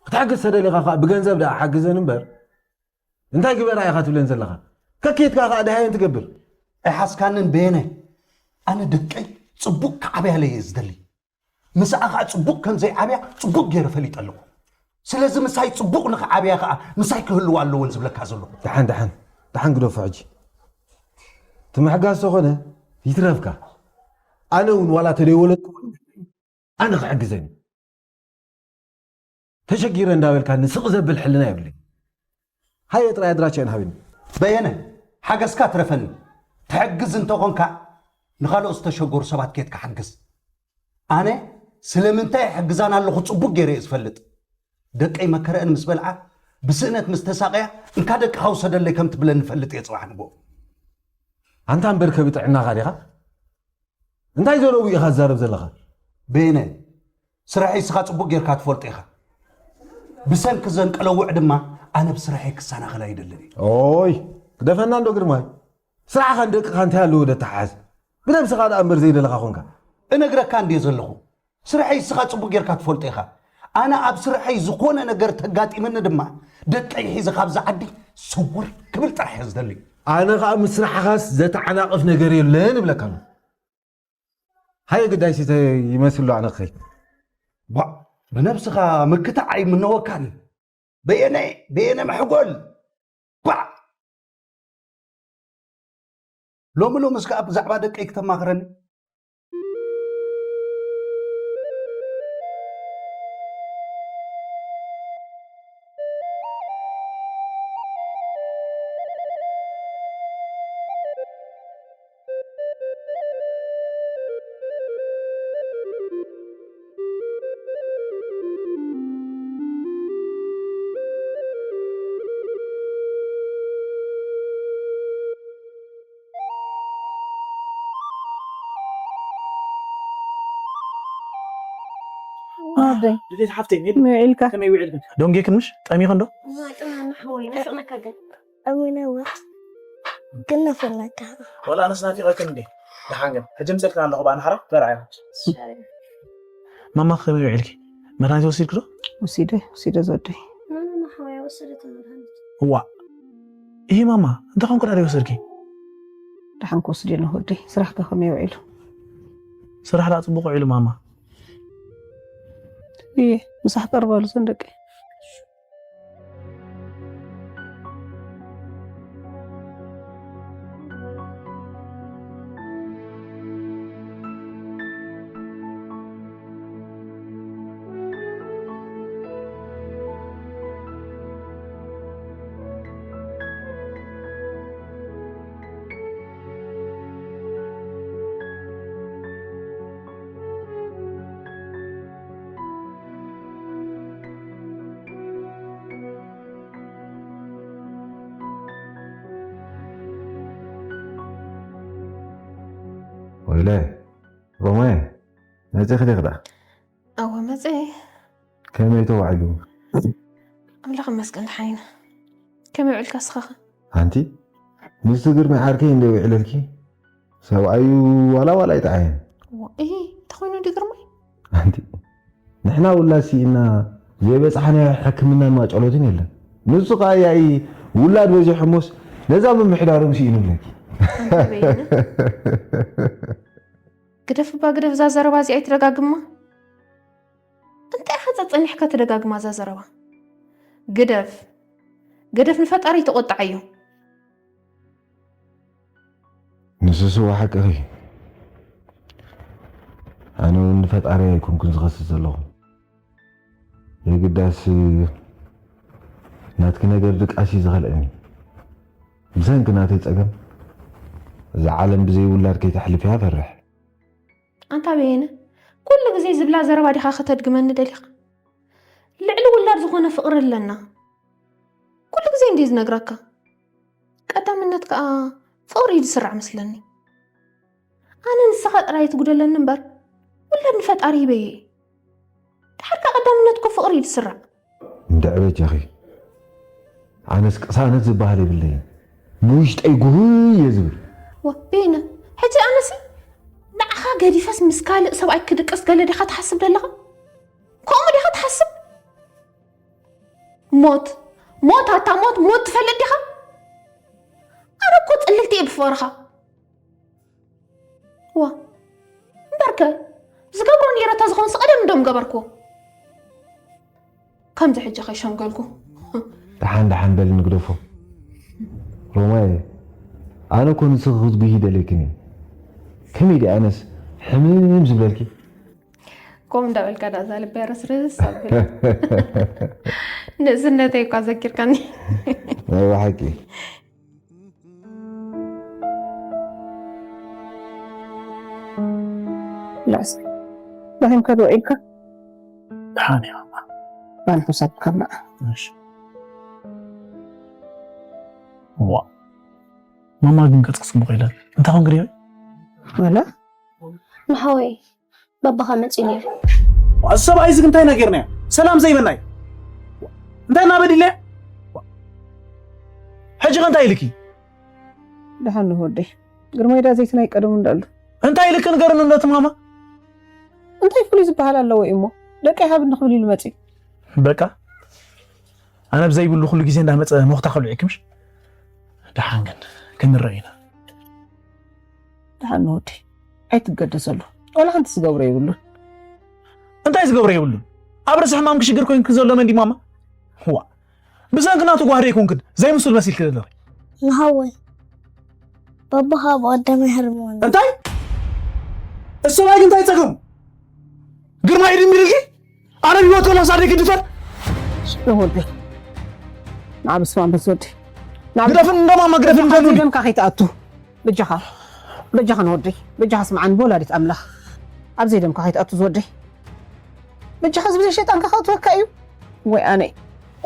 ክትሕግዝ ተደሊኻ ከኣ ብገንዘብ ደኣ ሓግዘን እምበር እንታይ ግበራ ኢኻ ትብለን ዘለኻ? ከኬትካ ከኣ ደሃየን ትገብር። ኣይሓስካንን በየነ፣ ኣነ ደቀይ ጽቡቕ ክዓብያለይ እየ ዝደሊ። ምስኣ ከኣ ጽቡቕ ከም ዘይዓብያ ጽቡቕ ገይረ ፈሊጠ ኣለኹ። ስለዚ ምሳይ ጽቡቕ ንኽዓብያ ከኣ ምሳይ ክህልዋ ኣለወን ዝብለካ ዘለኹ። ደሓን፣ ደሓን፣ ደሓን ግደፎ ሕጂ። እቲ ምሕጋዝ ተኾነ ይትረፍካ። ኣነ እውን ዋላ ተደይወለድኩ ኣነ ክሕግዘን እዩ። ተሸጊረ እንዳበልካኒ ስቕ ዘብል ሕልና የብለይ። ሃየ ጥራይ ኣድራሻ እንሃብኒ። በየነ፣ ሓገዝካ ትረፈኒ። ትሕግዝ እንተኾንካ ንኻልኦት ዝተሸገሩ ሰባት ኬድካ ሓግዝ። ኣነ ስለምንታይ ይሕግዛን ኣለኹ ጽቡቕ ገይረ እየ ዝፈልጥ። ደቀይ መከረአን ምስ በልዓ ብስእነት ምስ ተሳቐያ እንካ ደቅኻ ውሰደለይ ከም ትብለኒ እፈልጥ እየ ጽባሕ ንግሆ። ኣንታ እምበር ከብጥዕናኻ ዲኻ? እንታይ ዘረቡ ኢኻ ትዛረብ ዘለኻ? በየነ፣ ስራሐይ እስኻ ጽቡቕ ጌርካ ትፈልጦ ኢኻ። ብሰንኪ ዘን ቀለውዕ ድማ ኣነ ብስራሐይ ክሰናኸል ኣይደልን እየ። ኦይ፣ ግደፈና እንዶ ግርማይ። ስራሕኻን ደቅኻ እንታይ ኣለዎ ደተሓዝ? ብነብስኻ ደኣ እምበር ዘይደለኻ ኾንካ። እነግረካ እንድየ ዘለኹ። ስራሐይ እስኻ ጽቡቕ ጌርካ ትፈልጦ ኢኻ። ኣነ ኣብ ስራሐይ ዝኾነ ነገር ተጋጢመኒ ድማ ደቀይ ሒዘ ካብዚ ዓዲ ስውር ክብል ጥራሕ እየ ዝደሊ። ኣነ ኸኣ ምስ ስራሕኻስ ዘተዓናቕፍ ነገር የለን እብለካ ኣለኹ። ሃየ ግዳይሲ ይመስሎ ኣነ ክኸይ። ቧዕ፣ ብነብስኻ ምክታዕ ኣይምነወካን። በየነ፣ በየነ መሕጎል። ቧዕ! ሎሚ ሎምስ ከኣ ብዛዕባ ደቀይ ክተማኽረኒ? ኣደይ፣ ድሌት ሓፍተይ፣ ሜሉ፣ ከመይ ውዒልካ? ከመይ ውዒልክን? ደንጌክን ምሽ? ጠሚኽን ዶ? ኣሚነ እወ። ግን ናፈለካ። ወላ ኣነስ ናፊቐክን እንዴ? ደሓን ግን። ሕጂ ምጽልክን ኣለኹ ብኣና ሓራ? በልዓ ኢኻ። ማማ ከመይ ውዒልኪ? መድሃኒት ወሲድኪ ዶ? ወሲደ፣ ወሲደ ዝወደይ። ማማ ሓወያ ወሰደት መድሃኒት። እዋ። ይሄ ማማ፣ እንታይ ኾንኩ ዳኣ ይወሰድኪ? ደሓን ክወስድ እየ ወደይ። ስራሕካ ከመይ ውዒሉ? ስራሕ ዳኣ ጽቡቕ ውዒሉ ማማ። እየ፣ ምሳሕ ቀርባሉ ዘን ደቂ። ወይለ፣ ሮማየ፣ መጺኺ ዲኺ ደኣ? እወ፣ መጺኤ። ከመይ ተዋዒሉ? ኣምላኽ ይመስገን፣ ደሓን ኢና። ከመይ ውዒልካ ንስኻኸ? ኣንቲ፣ ምስቲ ግርማይ ዓርከይ እንደ ውዒለልኪ፣ ሰብኣዩ ዋላ ዋላ ኣይጠዓየን። እዋ፣ እሂ፣ እንታይ ኮይኑ ድዩ ግርማይ? ኣንቲ፣ ንሕና ውላድ ስኢና ዘይበጻሕናዮ ሕክምናን ማጨሎትን የለን። ንሱ ከኣ ያኢ ውላድ በዚሖሞስ ነዛ ምምሕዳሮም ስኢኑ ብለኪ። ኣንቲ በየነ። ግደፍ እባ ግደፍ፣ እዛ ዘረባ እዚኣ ኣይትደጋግማ። እንታይ ኢኻ ጸጸኒሕካ ትደጋግማ እዛ ዘረባ? ግደፍ፣ ግደፍ፣ ንፈጣሪ ተቖጥዓዮ። ንሱስ እወ ሓቅኺ። ኣነ እውን ንፈጣሪ ኣይኮንኩን ዝኸስስ ዘለኹ። የግዳስ ናትኪ ነገር ድቃስ እዩ ዝኸልአኒ። ብሰንኪ ናተይ ጸገም እዛ ዓለም ብዘይ ውላድ ከይተሕልፍ እያ ፈርሕ። ኣንታ በየነ፣ ኩሉ ግዜ ዝብላ ዘረባ ዲኻ ከተድግመኒ ደሊኻ? ልዕሊ ውላድ ዝኾነ ፍቕሪ ኣለና። ኩሉ ግዜ እንድየ ዝነግረካ። ቀዳምነት ከኣ ፍቕሪ እዩ ዝስራዕ መስለኒ። ኣነ ንስኻ ጥራይ ትጉደለኒ እምበር፣ ውላድ ንፈጣሪ ሂበየ እየ። ድሓር ከኣ ቀዳምነት እኮ ፍቕሪ እዩ ዝስራዕ። እንድዒ በጃኺ፣ ኣነስ ቅሳነት ዝበሃል የብለይን። ብውሽጠይ ጉህይ እየ ዝብል። ዋ፣ ቤነ፣ ሕጂ ኣነሲ ንዓኻ ገዲፈስ ምስ ካልእ ሰብኣይ ክድቅስ ገለ ዲኻ ትሓስብ ዘለኻ? ከምኡ ዲኻ ትሓስብ? ሞት፣ ሞት፣ ኣታ ሞት፣ ሞት ትፈልጥ ዲኻ? ኣነ እኮ ጽልልቲ እየ ብፍቕርኻ። ዋ፣ እምበርከ፣ ዝገብሮ ነይረ ተዝኾንስ ቀደም እንዶ ምገበርክዎ። ከምዚ ሕጂ ከይሸምገልኩ። ደሓን ደሓን በሊ ንግደፎ። ሮማየ፣ ኣነ እኮ ንስኺ ክትጉሂ ደልየክን እየ። ከመይ ድየ ኣነስ ሕምም ዝብለልኪ? ከምኡ እንዳበልካ ደኣ እዛ ልበይ ረስርስ ኣብል። ንእስነተይ እኳ ዘኪርካኒ። ናይ ብሓቂ። ላስ ደኺምካ ዶ ኢልካ? ደሓን እየ ማማ። ባን ሕሳብ ካብ ንዓ። እሺ። ዋ፣ ማማ ግን ገጽ ክጽቡቕ ኢለን። እንታይ ኮንክ ድዮ? ወላ ንሓወይ በባኻ መጺኡ ነይሩ። እዚ ሰብኣይ እዚ እንታይ ነገርናዮ? ሰላም ዘይበናይ? እንታይ እናበድለ? ሕጂ ከ እንታይ ኢልኪ? ደሓን ንሆ ወደይ። ግርማይ ዳ ዘይትናይ ቀደሙ እንዳሉ። እንታይ ኢልኪ ንገርኒ ነቲ ማማ? እንታይ ፍሉይ ዝበሃል ኣለዎ እዩ እሞ? ደቀይ ሃብኒ ክብል ኢሉ መጺኡ። በቃ፣ ኣነ ብዘይብሉ ኩሉ ግዜ እንዳመጸ ሞኽታ ከልዑ ይክምሽ። ደሓን ግን ክንረእ ኢና። ደሓን ንወዲ ኣይትገደሰሉ። ዋላ ሓንቲ ዝገብሮ የብሉን። እንታይ ዝገብሮ የብሉን? ኣብ ርእሲ ሕማም ክሽግር ኮይንክ ዘሎ መን ድዩ ማማ? ዋ፣ ብሰንኪ ናቱ ጓህሪ ኣይኮንክን ዘይምሱል መሲልክ ዘለኺ። ንሃወይ፣ ባባኻ ብቐደም ይሕርምወኒ። እንታይ? እሱ ላይ ግን እንታይ ጸገሙ? ግርማ ይድሚርልኪ? ኣነ ብህይወት ከሎ ሳደይ ክድፈር? ሽዑ ወደይ። ንዓ ብስመ ኣብ በል ወደይ። ንዓ ግደፍን እንዶ ማማ ግደፍን እንዶ ኣብዚ ኑዲ። ደምካ ከይትኣቱ። በጃኻ። በጃኻ ንወደይ። በጃኻ ስምዓኒ ብወላዲት ኣምላኽ። ኣብዚ ደምካ ከይትኣቱ ዝወደይ። በጃኻ ዝብለ ሸይጣንካ ከእትወካ እዩ። ወይ ኣነ።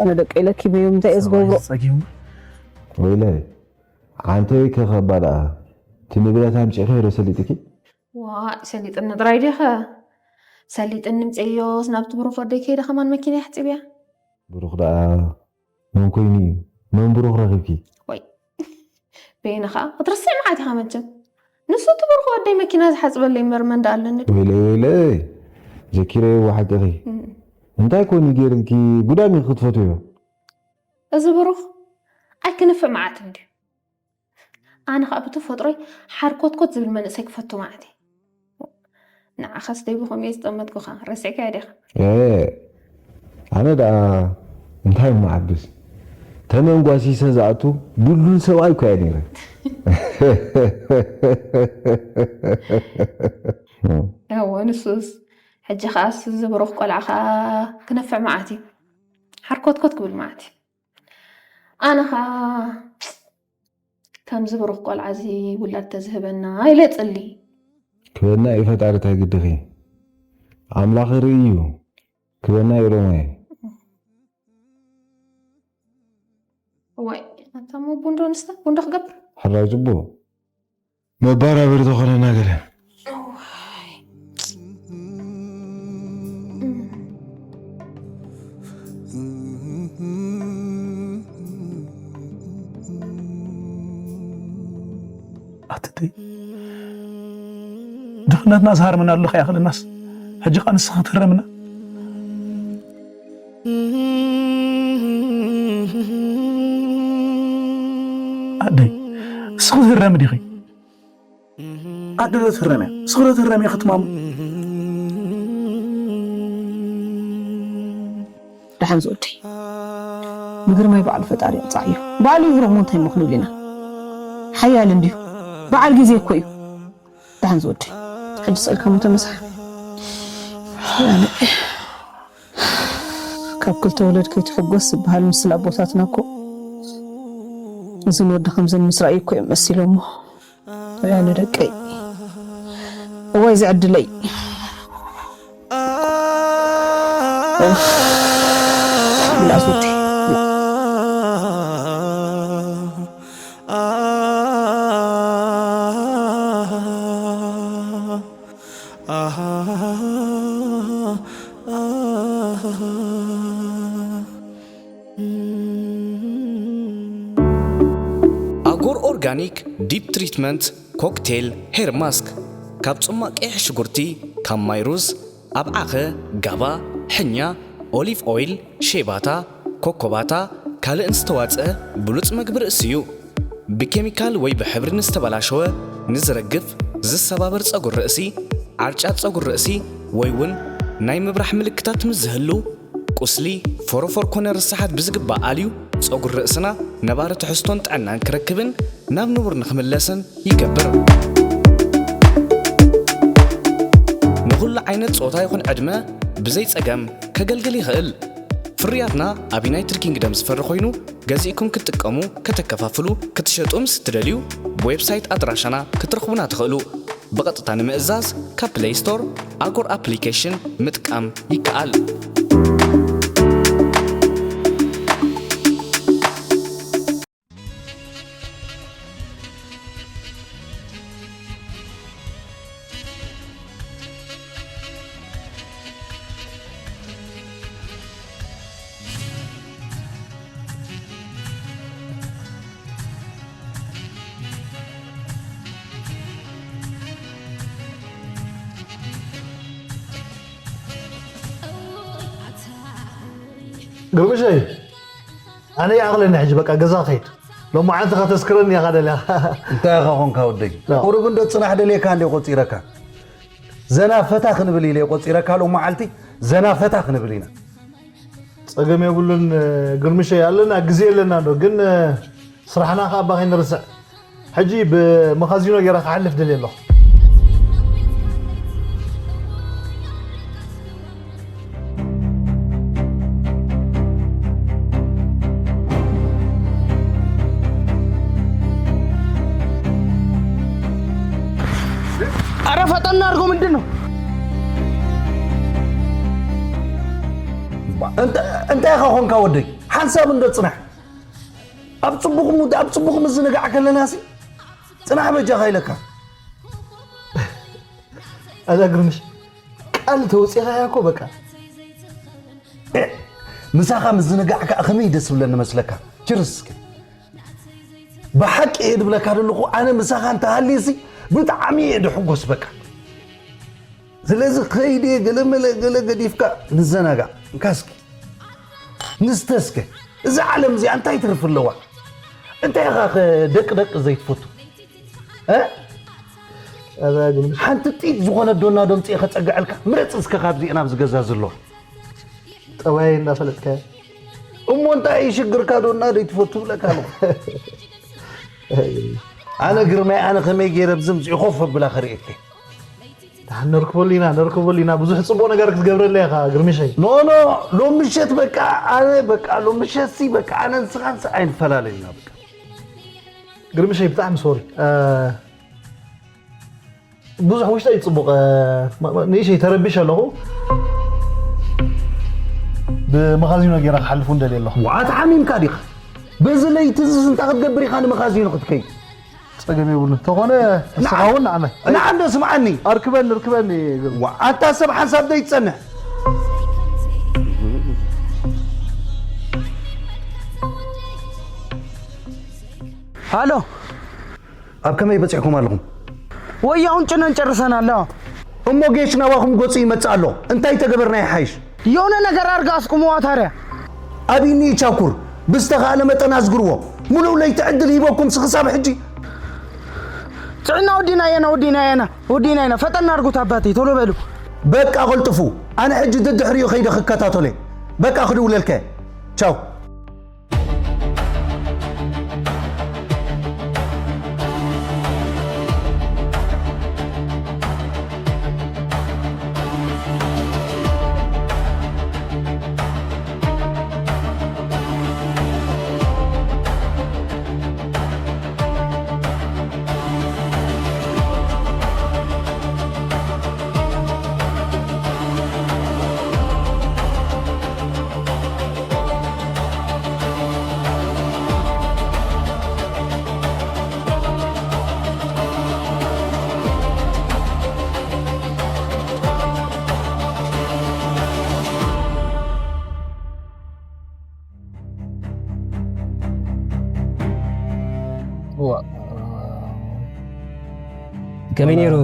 ኣነ ደቂ ኢለኪ በዮም እንታይ እየ ዝገብሮ? ጸጊሙ። ወይለይ፣ ዓንተይ ከኸባ ደኣ፣ እቲ ንብረት ኣምጺእኺ ዶ ሰሊጥኪ? ዋእ፣ ሰሊጥኒ ጥራይ ዲኸ? ሰሊጥኒ ምጽእዮስ ናብቲ ብሩኽ ወደይ ከይደ ከማን መኪና ይሕጽብ እያ። ብሩኽ ደኣ መን ኮይኑ እዩ? መን ብሩኽ ረኺብኪ? ወይ፣ በየነ ኸኣ ክትርስዕ መዓት ኢኻ መቸም። ንሱ እቲ ብሩኽ ወደይ መኪና ዝሓጽበለይ እምበር መን ደኣ ኣለኒ ዶ? ወይለይ፣ ወይለይ፣ ዘኪረዮ ሓቅኺ። እም። እንታይ ኮን እዩ ገይርልኪ? ጉዳም እዩ ክትፈትዮ። እዚ ብሩኽ ኣይክንፍዕ መዓት እንድዩ። ኣነ ኸኣ ብተፈጥሮይ ሓርኮትኮት ዝብል መንእሰይ ክፈቱ መዓት እየ። ንዓኻስ ደይ ብኸምኡ እየ ዝጠመትኩኻ፣ ረሲዕካዮ ዲኻ? ኤ፣ ኣነ ደኣ እንታይ እሞ ዓብስ፣ ተመን ጓሲሰ ዝኣቱ ድልዱል ሰብኣይ እኮ እየ ነይረ። እወ፣ ንሱስ። ሕጂ ኸኣስ እዚ ብሩኽ ቆልዓ ኸኣ ክነፍዕ መዓት እዩ። ሓርኮትኮት ክብል መዓት እዩ። ኣነ ኸኣ ከምዚ ብሩኽ ቆልዓ እዚ ውላድ ተዝህበና ኢለ እጽሊ። ክበና እዩ ፈጣሪ፣ እንታይ ግድኺ? ኣምላኽ ርኢ እዩ። ክበና እዩ ሮማይ። ዋይ፣ ኣታ እሞ ቡን ዶ ንስተ? ቡን ዶ ክገብር? ሕራይ ጽቡቕ። መባራበሪ ዝኾነና ገለ። ኣትተይ፣ ድኽነትና ዝሃርመና ኣሎ ከይኣኽለናስ፣ ሕጂ ኸኣ ንስኺ ክትህረምና? ኣደይ፣ ንስኺ ትህረሚ ዲኺ? ኣደ ዶ ትህረም እያ? ንስኺ ዶ ትህረሚ ኢኺ ትማሙ? ደሓን ዝወደይ፣ ንግርማይ ባዕሉ ፈጣሪ ይቕጻዕ እዩ። ባዕሉ ይህረሞ እንታይ እሞ ክንብል ኢና? ሓያል እንድዩ። በዓል ግዜ እኮ እዩ። ደሓን ዝወደይ፣ ሕጂ ስእልካ ሞ ተመሳሕ። ካብ ክልተ ወለድ ከይትሕጎስ ዝበሃል ምስል ኣቦታትና እኮ። እዝን ወዲ ከምዝን ምስ ረኣዩ እኮ እዮም መሲሎሞ። ርኣያ ንደቀይ። እዋይ ዝዕድለይ። ኡፍ። ብላዕ ሱቲ። ኣጎር ኦርጋኒክ ዲፕ ትሪትመንት ኮክቴል ሄር ማስክ፣ ካብ ጽማቕ ቀይሕ ሽጉርቲ፣ ካብ ማይ ሩዝ፣ ኣብ ዓኸ፣ ጋባ፣ ሕኛ፣ ኦሊቭ ኦይል፣ ሼባታ፣ ኮኮባታ፣ ካልእን ዝተዋጽአ ብሉጽ መግቢ ርእሲ እዩ። ብኬሚካል ወይ ብሕብሪ ንዝተበላሸወ፣ ንዝረግፍ፣ ዝሰባበር ጸጉሪ ርእሲ፣ ዓርጫት ጸጉሪ ርእሲ፣ ወይ እውን ናይ ምብራሕ ምልክታት ምስ ዝህሉ፣ ቁስሊ፣ ፎሮፎር ኮነ ርስሓት ብዝግባእ ኣልዩ፣ ጸጉሪ ርእስና ነባሪ ትሕዝቶን ጥዕናን ክረክብን ናብ ንቡር ንኽምለስን ይገብር። ንኹሉ ዓይነት ጾታ ይኹን ዕድመ ብዘይ ጸገም ከገልግል ይኽእል። ፍርያትና ኣብ ዩናይትድ ኪንግደም ዝፈሪ ኮይኑ፣ ገዚእኩም ክትጥቀሙ፣ ከተከፋፍሉ፣ ክትሸጡ ምስ እትደልዩ፣ ብዌብሳይት ኣድራሻና ክትረኽቡና ትኽእሉ። ብቐጥታ ንምእዛዝ ካብ ፕለይ ስቶር ኣጎር ኣፕሊኬሽን ምጥቃም ይከኣል። ግርምሸይ፣ ኣነ ይኣኽለኒ ሕጂ፣ በቃ ገዛ ኸይድ። ሎማዓንቲ ኸተስክረኒ ኢኻ ደልያ። እንታይ ኢኻ ኾንካ ወደይ? ኖ። ቁሩብ እንዶ ጽናሕ ደልየካ እንደ ቆጺረካ። ዘና ፈታ ክንብል ኢለ ቆጺረካ፣ ሎማዓልቲ ዘና ፈታ ክንብል ኢና። ጸገም የብሉን ግርምሸይ፣ ኣለና፣ ግዜ ኣለና ዶ፣ ግን ስራሕና ኸኣ እባ ከይንርስዕ። ሕጂ ብመኻዚኖ ገይረ ክሓልፍ ደልየ ኣለኹ። ኧረ ፈጠን አድርጎ፣ ምንድን ነው? እንተ-፣ እንታይ ኢኻ ኾንካ ወደይ? ሓንሳብ እንዶ ጽናሕ። ኣብ ጽቡቕ ሙድ፣ ኣብ ጽቡቕ ምዝንጋዕ ከለናሲ ጽናሕ በጃኻ ኢለካ። ኣዛ ግርምሽ፣ ቃል ተውጺኻያ እኮ በቃ። እ፣ ምሳኻ ምዝንጋዕ ከኣ ከመይ ደስ ዝብለኒ መስለካ? ችርስ እስከ። ብሓቂ እየ ድብለካ ዘለኹ፣ ኣነ ምሳኻ እንተሃልየሲ ብጣዕሚ እየ ድሕጎስ በቃ። ስለዚ ከይደ ገለ መለ ገለ ገዲፍካ ንዘናጋዕ። እንካ እስኪ። ንስተ እስከ። እዛ ዓለም እዚኣ እንታይ ትርፊ ኣለዋ? እንታይ ኢኻ ከ ደቅደቅ ዘይትፈቱ? እ? ኣዛ ግርምሽ። ሓንቲ ጢት ዝኾነት ዶና ዶ ኣምጺኤ ከጸግዐልካ? ምረጽ እስከ ካብዚኤን ኣብዚ ገዛ ዘለዋ። ጠባየይ እናፈለጥካዮ። እሞ እንታይ እዩ ሽግርካ ዶ እና ደይ ትፈቱ ብለካ ኣለኹ። ኣነ ግርማይ፣ ኣነ ከመይ ገይረ ኣብዚ ምጽኡ ኮፍ ኣብላ ከርእየኪ? ደሓን ነርክበሉ ኢና፣ ነርክበሉ ኢና። ብዙሕ ጽቡቕ ነገር ክትገብረለይ ኢኻ ግርምሸይ። ኖ፣ ኖ፣ ሎም ምሸት በቃ፣ ኣነ በቃ፣ ሎም ምሸት ሲ በቃ፣ ኣነ ንስኻን ሲ ኣይንፈላለን ኢና በቃ። ግርምሸይ ብጣዕሚ ሶሪ። እ፣ ብዙሕ ውሽጠይ ጽቡቕ፣ እ፣ ማ-፣ ማ-፣ ንእሽተይ ተረቢሸ ኣለኹ። ብመኻዚኖ ገይረ ክሓልፉ እንደልየ ኣለኹ። ዋት ሓሚምካ ዲኻ? በዚ ለይቲ እዚስ እንታይ ክትገብር ኢኻ ንመኻዚኖ ክትከይድ? ጸገም የብሉን። ተኾነ ንስኻ እውን ንዓመ። ንዓ እንዶ ስምዓኒ። ኣርክበኒ፣ ርክበኒ። ዋ፣ ኣንታ ሰብ ሓንሳብ ዘይትጸንሕ። ሃሎ። ኣብ ከመይ በጺሕኩም ኣለኹም? ወያውን ጭነን ጨርሰናል። እሞ ጌሽ ናባኹም ገጹ ይመጽእ ኣሎ። እንታይ ተገበርና ይሓይሽ? የሆነ ነገር አድርጋ አስቁመዋ ታዲያ። ኣብ ኢኒ ይቻኩር፣ ብዝተኻእለ መጠን ኣዝግርዎ። ሙሉእ ለይቲ ዕድል ሂበኩምሲ ክሳብ ሕጂ። ጥዕና ወዲና የና፣ ወዲና የና፣ ወዲና የና። ፈጠን ኣድርጉት ኣባተይ፣ ቶሎ በሉ። በቃ፣ ቀልጥፉ። ኣነ ሕጂ ደድሕሪኡ ከይደ ክከታተሎ እየ። በቃ፣ ክድውለልካ እየ። ቻው። ከመይ ነይሩ?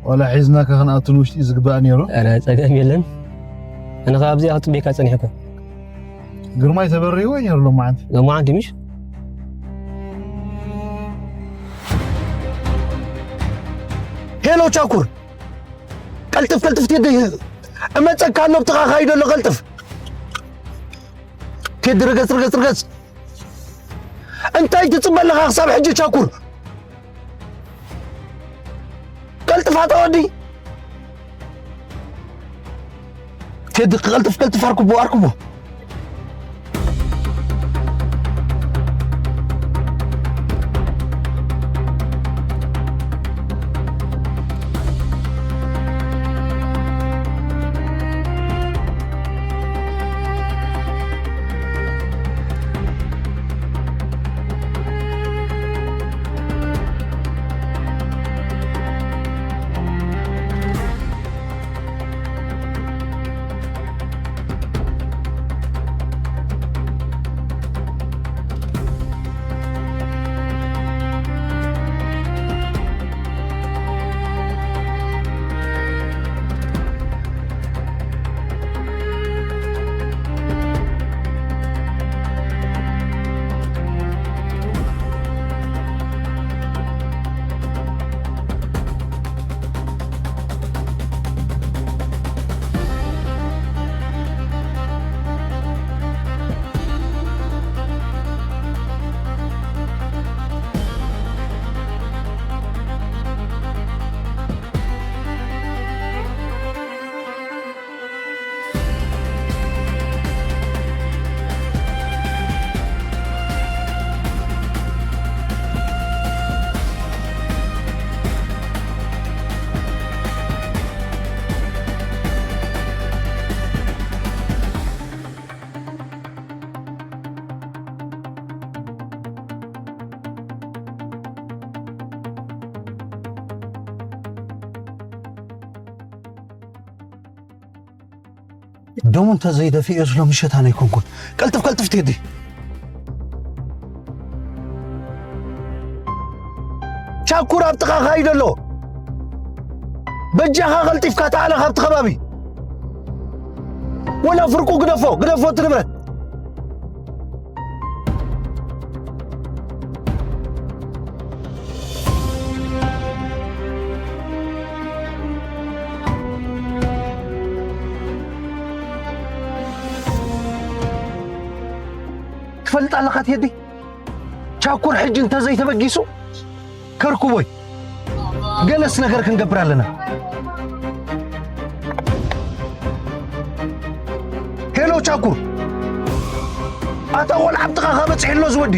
ዋላ ሒዝናካ ክንኣቱ ንውሽጢ ዝግባእ ነይሩ። ኧረ ጸገም የለን። ኣነ ኸዓ ኣብዚኣ ክጽበየካ ጸኒሐ እኮ። ግርማይ ተበሪህዎ ነይሩ ሎማዓንቲ። ሎማዓንቲ ምሽ? ሄሎ ቻኩር፣ ቀልጥፍ ቀልጥፍ ቴዲ፣ እመጸካ ኣሎ፣ ብጥቓኻ እዩ ዘሎ፣ ቀልጥፍ። ቴዲ፣ ርገጽ፣ ርገጽ፣ ርገጽ። እንታይ ትጽበ ኣለኻ ክሳብ ሕጂ ቻኩር? ቀልጥፍ ኣታ ወዲ። ቴዲ፣ ቀልጥፍ፣ ቀልጥፍ፣ ኣርክቦ፣ ኣርክቦ። ደሙ እንተዘይደፊኤ ስለ ምሸት ኣነ ኣይኮንኩን። ቀልጥፍ ቀልጥፍ ቴዲ። ቻኩር ኣብ ጥቓኻ እዩ ዘሎ። በጃኻ ቀልጢፍካ ተኣለ ካብቲ ከባቢ። ወላ ፍርቁ ግደፎ፣ ግደፎ እቲ ንብረት። ትፈልጥ ኣለኻ ቴዲ፣ ቻኩር ሕጂ እንተዘይተበጊሱ ከርክቦይ ገለስ ነገር ክንገብር ኣለና። ሄሎ ቻኩር፣ ኣታ ቆልዓ ኣብ ጥቓኻ በፂሑ ኣሎ ዝወዲ።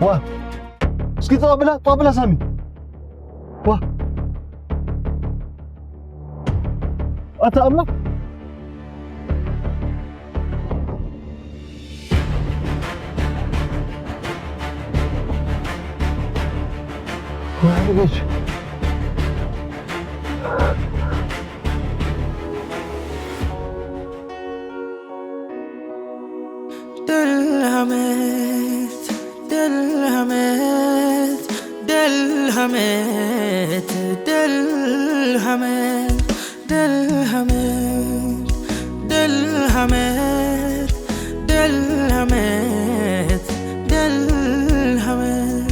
ዋ እስኪ ጠዋብላ ጠዋብላ ሳሚ ዋ ኣታ ኣምላኽ دلهمت دلهمت دلهمت دلهمت دلهمت دلهمت دلهمت دلهمت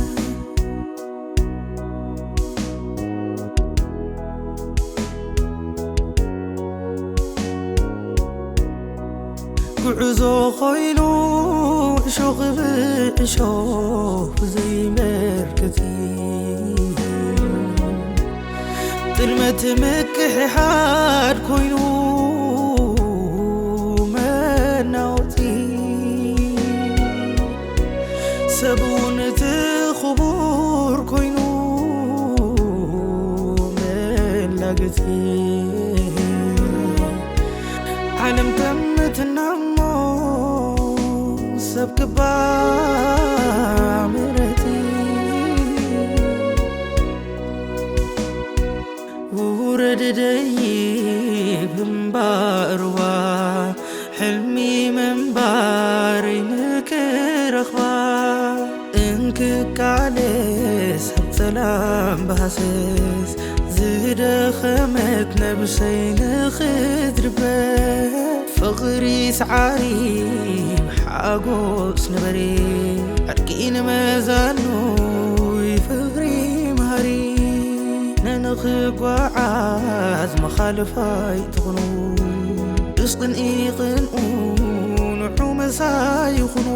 ጉዕዞ ኾይኑ እሾኽ ብእሾኽ ዘይመርክቲ ጥልመት ምክሕሓድ ኮይኑ መናወፂ ሰብኡን እቲ ክቡር ኮይኑ መላገፂ ዓለም ተምትና እሞ ሰብ ክባ ምረፂ ውረድ ደይብ እምባ ሩባ፣ ሕልሚ ምንባረይ ንክረኽባ። እንክቃለስ ኣብ ጸላም ብሃሰስ፣ ዝደኸመት ነብሰይ ንኽትድበ። ፍቕሪ ሰዓሪ ብሓጎስ ንበሪ፣ ዕርቂ ንመዛኑይ ፍቕሪ መሃሪ። ነንኽጓዓዝ መኻልፋይ ትኹኑ፣ እስቕን ኢቕንኡ ንዑ መሳይ ይኹኑ።